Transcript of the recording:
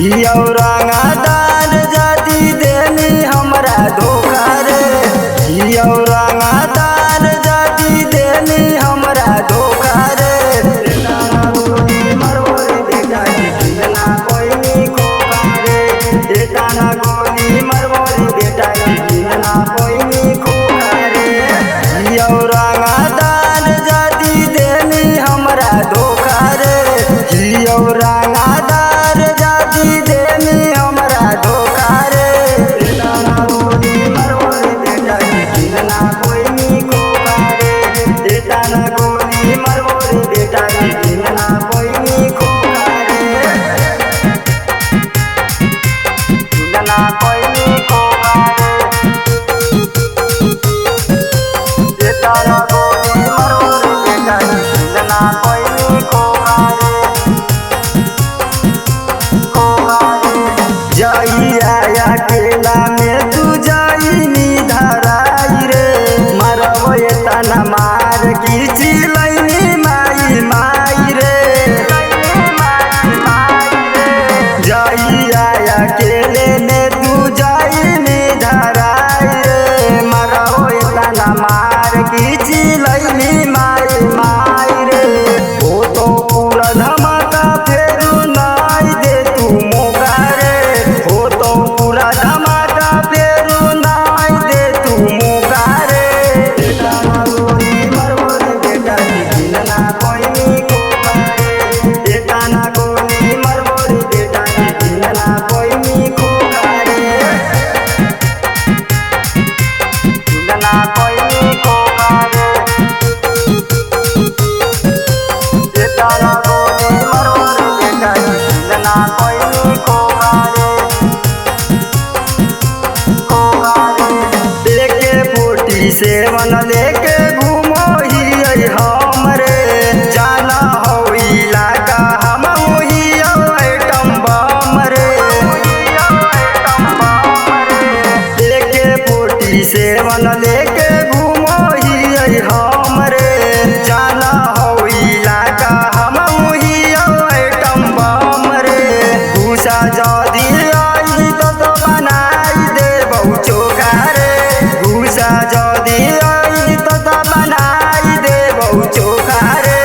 औरंगादार जाति देनी हमरा धोखा रे, औरंगादार जाति देनी हमरा धोखा रे। औरंगादार जाति देनी हमरा धोखा रे, औरंगादार जाति देनी हमरा धोखा रे। अकेला में तू जाइनी धराई रे, मरबो तना मार की चिलैनी माई माई रे। जाइया अकेले में तू जाइनी धराई रे, मरबो तना मार की चिलैनी माई माई रे। ओ तो पूरा धमाका फेरू नाई दे तू मौका रे, हो तो पूरा धमाका फेरू नाई दे तू मौका रे। सेवन लेके घूमो ही हमरे, जाना हो इलाका हम ही आइटम बम रे। लेके 47 लेके घूमो ही हमरे, जाना हो इलाका हम ही आइटम बम रे। घुसा जदी आई तो बनाई दे बहु चोखा रे, घुसा जदी आई तो बनाई दे बहु चोखा रे।